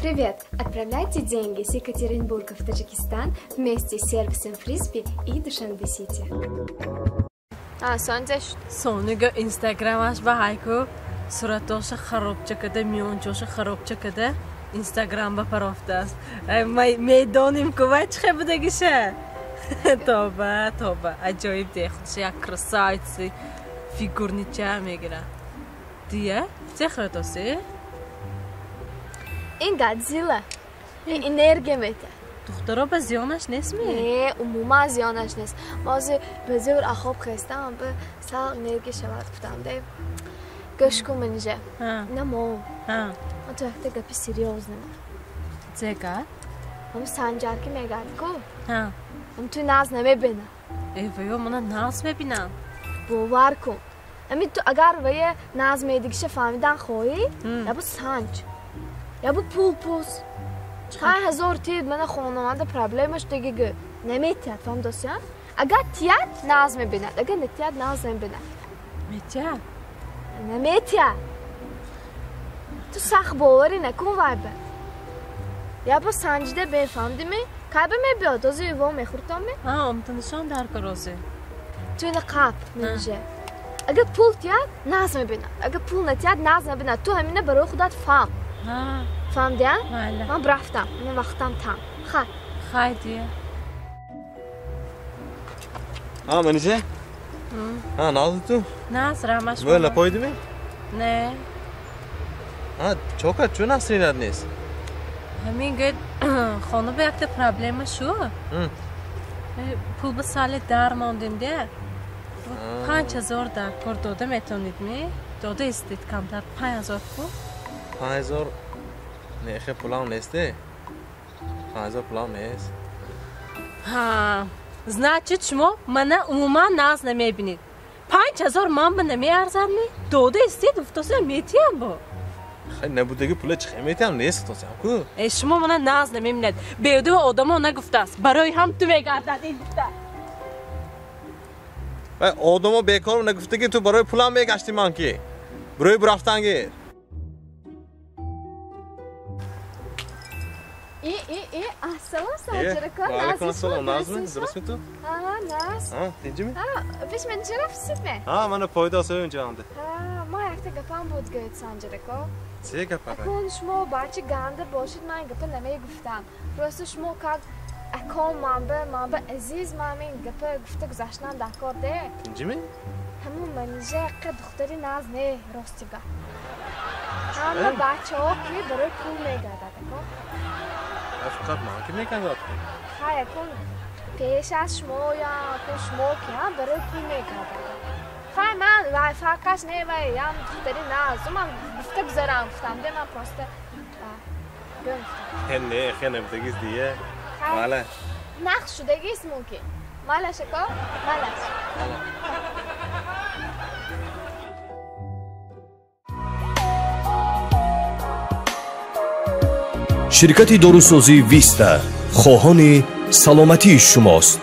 Привет! Отправляйте деньги с Екатеринбурга в Таджикистан вместе с сервисом Фрисби и Душанбе-Сити. Сонҷа шуд. Сонига Инстаграмаш ба ҳайку суратоша харобча када, миёнчоша харобча када, Инстаграм ба парофтааст. Медоним ку вай чӣ хел будагиша. Тоба, тоба, аҷоиб де, худша як красавица фигурнича мегира. Дия, це хӯрдоси? Ин Годзилла. Ин энергия метиҳад. Духтаро ба зиёнаш нестми? Не, умуман зиёнаш нест. Ма ҳозир ба зӯр ахоб хестам, ба сал энергия шавад гуфтам, де. Гӯш кун, Манижа. Намо. Ман ту якта гапи серьёзно. Зе гап? Ҳам Санҷар ки мегӯяд ку? Ҳам ту наз намебинам. Э, ваё мана наз мебинам. Бовар кун. Ами ту агар вае наз медигиша фаҳмидан хоҳӣ, ябу санҷ. Ябу пул пус. 5000 тият, мана хонаванда проблема шудагӣ гӯ. Наметиҳад, фаҳмидосиям? Агар тият, наз мебинад, агар натиҳад, наз намебинад. Метиҳад? Наметиҳад. Ту сахт боварӣ накун вай ба. Ябо санҷида бен, фаҳмидими? Кай ба мебиёд? Ҳозир во мехӯртоми? Ҳа, омтанишон дар кор ҳозир. Ту ина қап, Манижа. Агар пул тиҳад, наз мебинад. Агар пул натиҳад, наз мебинад. Ту ҳамина барои худат фаҳм. Фаҳмидия? Ман рафтам, ман вақтам там. Хай. Хай, дия. Ҳа, Манижа? Ҳа, наз ту? Наз, раҳмат. Мӯ лапоидими? Не. Ҳа, чо кард? Чӯ насринат нест? Ҳамин гӯяд, хона ба якта проблема шу. Пул ба сали дар мондем, дия. 5000 дар кор дода метавонед ми? Дода истед камтар 5000 пул? 5000 не, хе пулам нест, 5000 пулам нест. Ҳа, значит шумо мана умуман наз намебинед. 5000 ман ба намеарзад ми? Дода истед, гуфтосиям метиҳам бо. Хай, набудаги пула чӣ хел метиҳам, нест гуфтосиям ку. Э, шумо мана наз намебинед. Беҳуда одамо нагуфтааст. Барои ҳам ту мегардад ин гуфта. Вай одамо бекор нагуфтаги ту барои пулам мегашти ман ки. Барои бурафтан гир. И, ассалом, Санҷар ака. Ваалайкум ассалом, назми? Дурустми ту? Ҳа, наз. Ҳа, тинҷими? Ҳа, пеш Манижа рафтсидме? Ҳа, мана пойда осои унҷа омада. Ҳа, ман якта гапам буд, гӯяд Санҷар ака. Се гап ака? Акун шумо бача ганда бошед, ман гапа намегуфтам. Просто шумо как аком манба азиз, ман ин гапа гуфта гузаштанам дар кор де. Тинҷими? Ҳамун Манижа яққа духтари наз не, рости гап. Ҳама бачаҳо ки барои пул мегардад, ако. Фақат ман ки мегардад? Хай, акун пеш аз шумоям, акун шумо ки ҳам барои пул мегардад. Хай, ман вай фарқаш не, вай ям духтари наз. Ман гуфта гузарам гуфтам, де ман просто гӯм гуфтам. Не, хе набудагист дия. Мала. Нақш шудагист мумкин. Малаш, ако, малаш. Ширкати дорусозии Виста хоҳони саломатии шумост.